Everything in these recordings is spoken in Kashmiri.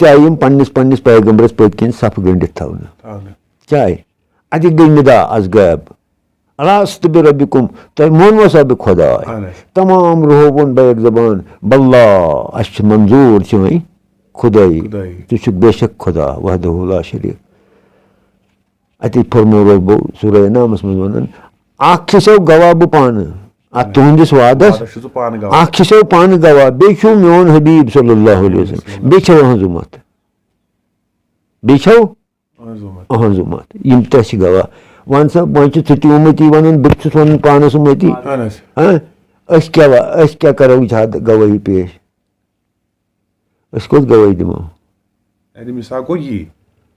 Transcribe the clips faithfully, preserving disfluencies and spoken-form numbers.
تہِ آیہِ یِم پننِس پننِس پیغمبرس پٔتۍ کِنۍ صفہٕ گٔنڈِتھ تھاونہٕ۔ اہن۔ کیٛاہ؟ اَتہِ گٔے ندا از غٲب۔ الست بربکم، تۄہہِ مونوا سا بہٕ خۄداے؟ اہن حظ۔ تمام روحو ووٚن بیک زبان، بلہ، اَسہِ چھُ منظوٗر چٲنۍ خۄدٲیی۔ خۄدٲیی۔ ژٕ چھُکھ بے شک خۄدا وحدہ لا شریک۔ اَتی فرموو رۄبو سورہ انعامس منٛز وَنان، اکھ چھُسو گواہ بہٕ پانہٕ اَتھ تُہنٛدِس وعدس، وعدس چھُ سُہ پانہٕ گواہ۔ اکھ چھُسو پانہٕ گواہ، بیٚیہِ چھُو میون حبیب صلی اللہ علیہ وسلم، بیٚیہِ چھو أہنٛز اُمت، بیٚیہِ چھو اہنٛز اُمت۔ أہنٛز اُمت، یِم تہِ چھِ گواہ۔ وَن سا، وۄنۍ چھُ ژٕ تہِ اُمتی وَنان، بہٕ تہِ چھُس وَنان پانَس اُمتی۔ اہن حظ۔ ہاں؟ أسۍ کیٛاہ وَ-، أسۍ کیٛاہ کَرو زیادٕ گوٲہی پیش؟ أسۍ کوٚت گوٲہی دِمو؟ عہدِ میثاق گوٚو یی۔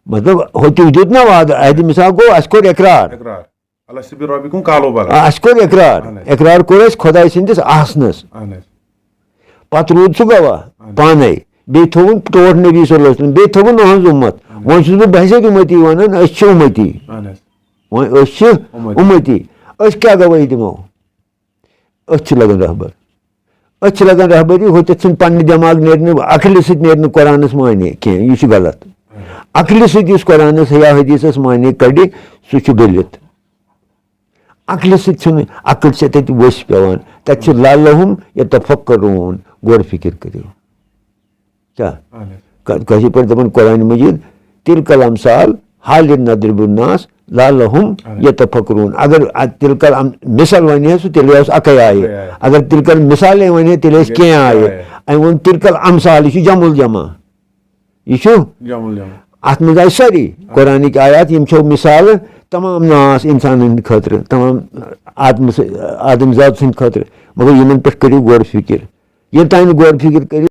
مطلب، ہُتہِ دیُت نہ وعدٕ، عہدِ میثاق گوٚو، اَسہِ کوٚر اقرار۔ اقرار۔ الست بربکم قالوا بلى۔ آ، اَسہِ کوٚر اقرار۔ اہن حظ۔ اقرار کوٚر اَسہِ خۄداے سٕنٛدِس آسنَس۔ اہن حظ۔ پتہٕ روٗد سُہ گواہ اہن حظ۔ پانے۔ بیٚیہِ تھووُن ٹوٹھ نبی صلی اللہ علیہ وسلم، بیٚیہِ تھووُن أہنٛز اُمت۔ اہن حظ۔ وۄنۍ چھُس بہٕ بحیثیت اُمتی وَنان، أسۍ چھِ اُمتی۔ اہن حظ۔ وۄنۍ أسۍ چھِ اُمتی۔ اُمتی۔ أسۍ کیٛاہ گوٲہی دِمو؟ أسۍ چھِ لگان رہبر۔ أسۍ چھِ لگان رہبری، ہُتٮ۪تھ چھِنہٕ پننہِ دٮ۪ماغ نیرِ نہٕ، عقلہِ سۭتۍ نیرِ نہٕ قرآنَس معنی کینٛہہ، یہِ چھُ غلط۔ عقلہِ سۭتۍ یُس قرآنَس یا حدیثَس معنی کڑِ، سُہ چھُ گٔلِتھ۔ عقلہِ سۭتۍ چھُنہٕ، عقل چھِ تَتہِ ؤسۍ پٮ۪وان، تَتہِ چھُ لعلہم یتفکرون، غور فکر کٔرِو۔ کیٛاہ؟ اہن حظ۔ کا-، کٲشِر پٲٹھۍ دَپان قرآن مجید، تِلکل امثال حال نضرب الناس لعلہم اہن حظ۔ یتفکرون۔ اگر ا-، تِلکل ام-، مثال وَنہِ ہے سُہ، تیٚلہِ اوس اَکٕے آیہِ۔ اَکٕے آیہِ۔ اگر تِلکل مثالے وَنہِ ہے، تیٚلہِ ٲسۍ کینٛہہ آیہِ۔ کینٛہہ آیہِ۔ أمۍ ووٚن تِلکل امثال، یہِ چھُ جمع الجمع۔ یہِ چھُ جمع الجمع۔ اَتھ منٛز آیہِ سٲری قرآنٕکۍ آیات، یِم چھَو مثالہٕ تمام ناس اِنسانَن ہٕنٛدِ خٲطرٕ، تمام آدمہٕ سٕنٛدِ، آدم ذات سٕنٛدِ خٲطرٕ۔ مگر یِمَن پٮ۪ٹھ کٔرِو غور فِکر۔ ییٚلہِ تام نہٕ غور فِکر کٔرِو،